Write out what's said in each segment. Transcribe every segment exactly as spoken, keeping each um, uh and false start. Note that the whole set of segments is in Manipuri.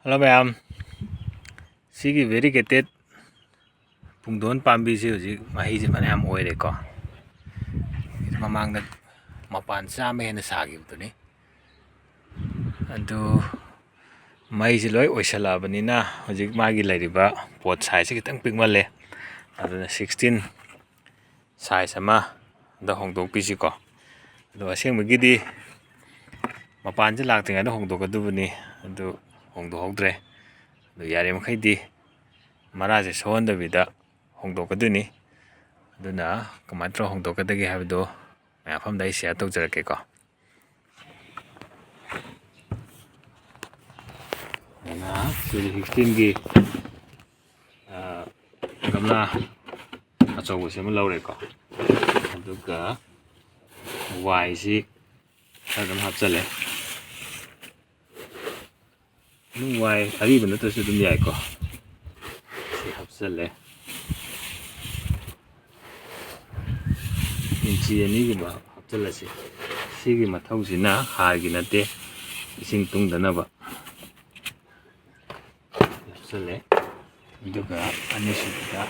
ꯍꯜꯂꯣ ꯃꯌꯥꯝ, ꯁꯤꯒꯤ variegated ꯄꯨꯡꯗꯣꯟ ꯄꯥꯝꯕꯤꯁꯤ ꯍꯧꯖꯤꯛ ꯃꯍꯩꯁꯦ ꯐꯅꯌꯥꯝ ꯑꯣꯏꯔꯦꯀꯣ꯫ ꯃꯃꯥꯡꯗ ꯃꯄꯥꯟ ꯆꯥꯝꯃ ꯍꯦꯟꯅ ꯁꯥꯈꯤꯕꯗꯨꯅꯤ꯫ ꯑꯗꯨ ꯃꯍꯩꯁꯦ ꯂꯣꯏ ꯑꯣꯏꯁꯜꯂꯛꯑꯕꯅꯤꯅ ꯍꯧꯖꯤꯛ ꯃꯥꯒꯤ ꯂꯩꯔꯤꯕ pot sizeꯁꯦ ꯈꯤꯇꯪ ꯄꯤꯛꯃꯜꯂꯦ꯫ ꯑꯗꯨꯅ sixteen size ꯑꯃꯗ ꯍꯣꯡꯗꯣꯛꯄꯤꯁꯤꯀꯣ꯫ ꯑꯗꯣ ꯑꯁꯦꯡꯕꯒꯤꯗꯤ ꯃꯄꯥꯟꯁꯦ ꯂꯥꯛꯇ꯭ꯔꯤꯉꯩꯗ ꯍꯣꯡꯗꯣꯛꯀꯗꯕꯅꯤ, ꯑꯗꯨ ꯍꯣꯡꯗꯣꯛꯍꯧꯗ꯭ꯔꯦ꯫ ꯑꯗꯨ ꯌꯥꯔꯤꯃꯈꯩꯗꯤ ꯃꯔꯥꯁꯦ ꯁꯣꯛꯍꯟꯗꯕꯤꯗ ꯍꯣꯡꯗꯣꯛꯀꯗꯣꯏꯅꯤ꯫ ꯑꯗꯨꯅ ꯀꯃꯥꯏꯅ ꯇꯧꯔ ꯍꯣꯡꯗꯣꯛꯀꯗꯒꯦ ꯍꯥꯏꯕꯗꯣ ꯃꯌꯥꯝ ꯃꯐꯝꯗ ꯑꯩ share ꯇꯧꯖꯔꯛꯀꯦꯀꯣ꯫ ꯑꯗꯨꯅ ꯁꯤꯒꯤ sixteenꯒꯤ, ꯑ, ꯒꯝꯂꯥ ꯑꯆꯧꯕꯁꯦ ꯑꯃ ꯂꯧꯔꯦꯀꯣ꯫ ꯑꯗꯨꯒ ꯋꯥꯏꯁꯤ ꯈꯔ ꯑꯗꯨꯝ ꯍꯥꯞꯆꯜꯂꯦ꯫ ꯑꯗꯨꯝ ꯋꯥꯏ ꯑꯔꯤꯕ ꯅꯠꯇ꯭ꯔꯁꯨ ꯑꯗꯨꯝ ꯌꯥꯏꯀꯣ꯫ ꯁꯤ ꯍꯥꯞꯆꯜꯂꯦ꯫ ꯏꯟꯆꯤ ꯑꯅꯤꯒꯨꯝꯕ ꯍꯥꯞꯆꯜꯂꯁꯤ꯫ ꯁꯤꯒꯤ ꯃꯊꯧꯁꯤꯅ ꯍꯥꯔꯒꯤ ꯅꯠꯇꯦ, ꯏꯁꯤꯡ ꯇꯨꯡꯗꯅꯕ꯫ ꯍꯥꯞꯆꯜꯂꯦ꯫ ꯑꯗꯨꯒ ꯑꯅꯤꯁꯨꯕꯗ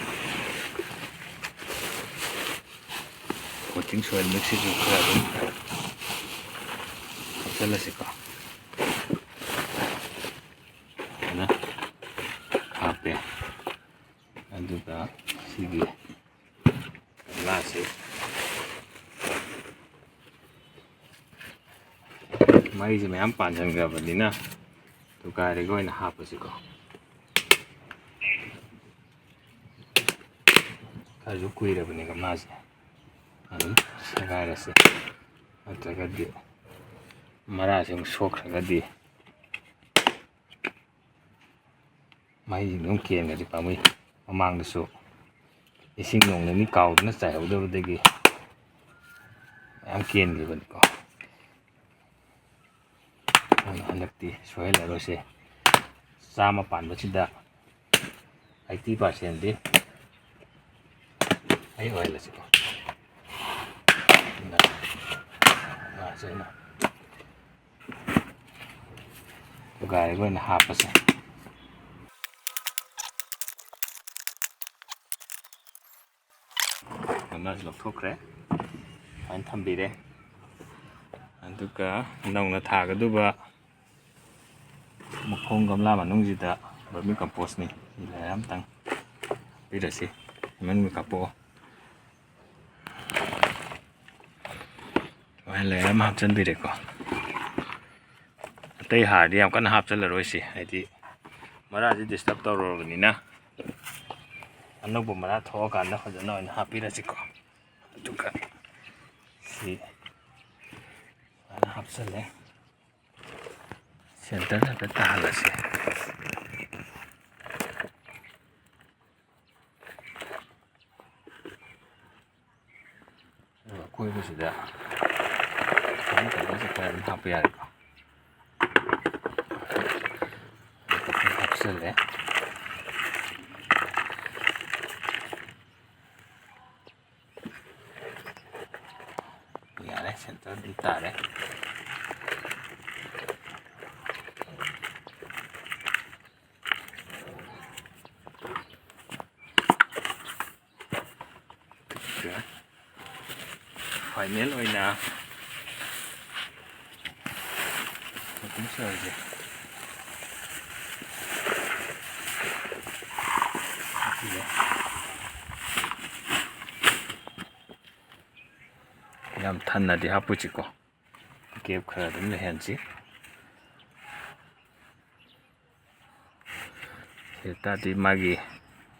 potting soil mixꯁꯤꯁꯨ ꯈꯔ ꯑꯗꯨꯝ ꯍꯥꯞꯆꯜꯂꯁꯤꯀꯣ꯫ ꯐꯖꯅ ꯍꯥꯞꯄꯦ꯫ ꯑꯗꯨꯒ ꯁꯤꯒꯤ ꯒꯝꯂꯥꯁꯤ ꯃꯩꯁꯦ ꯃꯌꯥꯝ ꯄꯥꯟꯁꯤꯟꯈ꯭ꯔꯕꯅꯤꯅ ꯊꯨꯒꯥꯏꯔꯒ ꯑꯣꯏꯅ ꯍꯥꯞꯄꯁꯤꯀꯣ꯫ ꯈꯔꯁꯨ ꯀꯨꯏꯔꯕꯅꯦ ꯒꯝꯂꯥꯁꯦ꯫ ꯑꯗꯨꯝ ꯁꯦꯒꯥꯏꯔꯁꯦ, ꯅꯠꯇ꯭ꯔꯒꯗꯤ ꯃꯔꯥꯁꯦ ꯑꯃꯨꯛ ꯁꯣꯛꯈ꯭ꯔꯒꯗꯤ ꯃꯍꯩꯁꯤꯡꯗꯣ ꯑꯗꯨꯝ ꯀꯦꯟꯒ꯭ꯔꯗꯤ ꯄꯥꯝꯃꯨꯏ꯫ ꯃꯃꯥꯡꯗꯁꯨ ꯏꯁꯤꯡ ꯅꯣꯡ ꯅꯤꯅꯤ ꯀꯥꯎꯗꯅ ꯆꯥꯏꯍꯧꯗꯕꯗꯒꯤ ꯃꯌꯥꯝ ꯀꯦꯟꯈꯤꯕꯅꯤꯀꯣ꯫ ꯑꯗꯨꯅ ꯍꯟꯗꯛꯇꯤ ꯁꯣꯏꯍꯜꯂꯔꯣꯏꯁꯦ꯫ ꯆꯥꯝꯃ ꯄꯥꯟꯕꯁꯤꯗ eighty percentꯗꯤ ꯑꯩ ꯑꯣꯏꯍꯜꯂꯁꯤꯀꯣ꯫ ꯑꯗꯨꯅ ꯉꯥꯁꯦ ꯑꯩꯅ ꯒꯥꯔꯤꯒ ꯑꯣꯏꯅ ꯍꯥꯞꯄꯁꯦ꯫ ꯒꯝꯂꯥꯁꯤ ꯂꯧꯊꯣꯛꯈ꯭ꯔꯦ, ꯁꯨꯃꯥꯏꯅ ꯊꯝꯕꯤꯔꯦ꯫ ꯑꯗꯨꯒ ꯅꯧꯅ ꯊꯥꯒꯗꯧꯕ ꯃꯈꯣꯡ ꯒꯝꯂꯥ ꯃꯅꯨꯡꯁꯤꯗ vermi compost ꯅꯤ꯫ ꯁꯤ layer ꯑꯝꯇꯪ ꯍꯥꯞꯄꯤꯔꯁꯤ꯫ ꯃꯅꯨꯡꯗ ꯀꯥꯞꯄꯛꯑꯣ꯫ ꯁꯨꯃꯥꯏꯅ layer ꯑꯃ ꯍꯥꯞꯆꯤꯟꯕꯤꯔꯦꯀꯣ꯫ ꯑꯇꯩ ꯍꯥꯔꯗꯤ ꯌꯥꯝ ꯀꯟꯅ ꯍꯥꯞꯆꯤꯜꯂꯔꯣꯏꯁꯤ, ꯍꯥꯏꯗꯤ ꯃꯔꯥꯁꯤ disturb ꯇꯧꯔꯨꯔꯕꯅꯤꯅ꯫ ꯑꯅꯧꯕ ꯃꯔꯥ ꯊꯣꯛꯑꯀꯥꯟꯗ ꯐꯖꯅ ꯑꯣꯏꯅ ꯍꯥꯞꯄꯤꯔꯁꯤꯀꯣ꯫ ꯑꯗꯨꯒ ꯁꯤ ꯁꯨꯃꯥꯏꯅ ꯍꯥꯞꯆꯤꯜꯂꯦ꯫ Centre ꯗ ꯍꯥꯏꯐꯦꯠ ꯇꯥꯍꯜꯂꯁꯤ꯫ ꯑꯗꯨꯒ ꯑꯀꯣꯏꯕꯁꯤꯗ vermi compost ꯁꯦ ꯈꯔ ꯑꯗꯨꯝ ꯍꯥꯞꯄ ꯌꯥꯔꯦꯀꯣ꯫ ꯍꯥꯞꯆꯜꯂꯦ꯫ ꯌꯥꯔꯦ, centre ꯗꯤ ꯇꯥꯔꯦ꯫ Final ꯑꯣꯏꯅ ꯃꯇꯨꯝ ꯁꯣꯏꯔꯁꯦ꯫ ꯌꯥꯝ ꯊꯟꯅꯗꯤ ꯍꯥꯞꯄꯣꯏꯁꯤꯀꯣ, gap ꯈꯔ ꯑꯗꯨꯝ ꯂꯩꯍꯟꯁꯤ꯫ ꯁꯤ ꯇꯥꯔꯗꯤ ꯃꯥꯒꯤ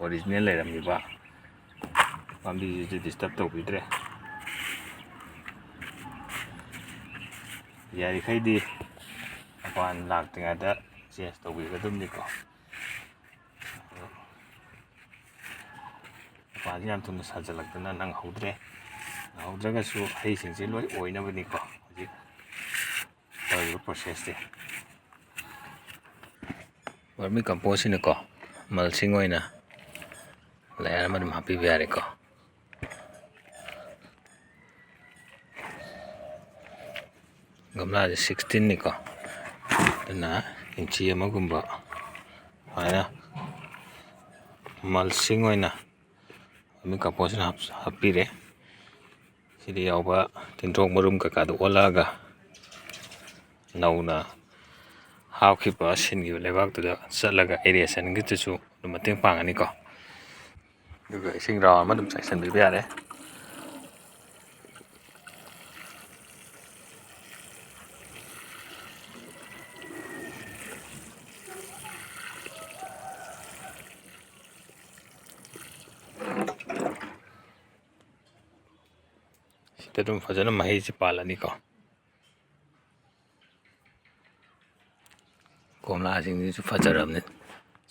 original ꯂꯩꯔꯝꯃꯤꯕ ꯄꯥꯝꯕꯤꯁꯤꯁꯨ disturb ꯇꯧꯕꯤꯗ꯭ꯔꯦ꯫ ꯌꯥꯔꯤꯈꯩꯗꯤ ꯃꯄꯥꯟ ꯂꯥꯛꯇ꯭ꯔꯤꯉꯩꯗ change ꯇꯧꯕꯤꯒꯗꯕꯅꯤꯀꯣ꯫ ꯃꯄꯥꯟꯁꯤ ꯌꯥꯝ ꯊꯨꯅ ꯁꯥꯖꯤꯜꯂꯛꯇꯅ ꯅꯪꯍꯧꯗ꯭ꯔꯦ꯫ ꯅꯪꯍꯧꯗ꯭ꯔꯒꯁꯨ ꯍꯩꯁꯤꯡꯁꯤ ꯂꯣꯏ ꯑꯣꯏꯅꯕꯅꯤꯀꯣ ꯍꯧꯖꯤꯛ ꯇꯧꯔꯤꯕ process ꯁꯦ꯫ Vermi compost ꯁꯤꯅꯀꯣ, mulching ꯑꯣꯏꯅ layer ꯑꯃ ꯑꯗꯨꯝ ꯍꯥꯞꯄꯤꯕ ꯌꯥꯔꯦꯀꯣ꯫ ꯒꯝꯂꯥꯁꯦ sixteen ꯅꯤꯀꯣ, ꯑꯗꯨꯅ ꯏꯟꯆꯤ ꯑꯃꯒꯨꯝꯕ ꯁꯨꯃꯥꯏꯅ mulching ꯑꯣꯏꯅ vermi compost ꯁꯤꯅ ꯍꯥꯞ-, ꯍꯥꯞꯄꯤꯔꯦ꯫ ꯁꯤꯗ ꯌꯥꯎꯕ ꯇꯤꯟꯊ꯭ꯔꯣꯛ ꯃꯔꯨꯝ ꯀꯩꯀꯥꯗꯣ ꯑꯣꯜꯂꯛꯑꯒ ꯅꯧꯅ ꯍꯥꯞꯈꯤꯕ, ꯁꯤꯟꯈꯤꯕ ꯂꯩꯕꯥꯛꯇꯨꯗ ꯆꯠꯂꯒ aerationꯒꯤꯗꯨꯁꯨ ꯑꯗꯨꯝ ꯃꯇꯦꯡ ꯄꯥꯡꯒꯅꯤꯀꯣ꯫ ꯑꯗꯨꯒ ꯏꯁꯤꯡ round ꯑꯃ ꯑꯗꯨꯝ ꯆꯥꯏꯁꯤꯟꯕꯤꯕ ꯌꯥꯔꯦ꯫ ꯁꯤꯗ ꯑꯗꯨꯝ ꯐꯖꯅ ꯃꯍꯩꯁꯤ ꯄꯥꯜꯂꯅꯤꯀꯣ꯫ ꯀꯣꯝꯂꯥꯁꯤꯡꯁꯤꯁꯨ ꯐꯖꯔꯕꯅꯤ,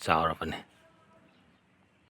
ꯆꯥꯎꯔꯕꯅꯤ꯫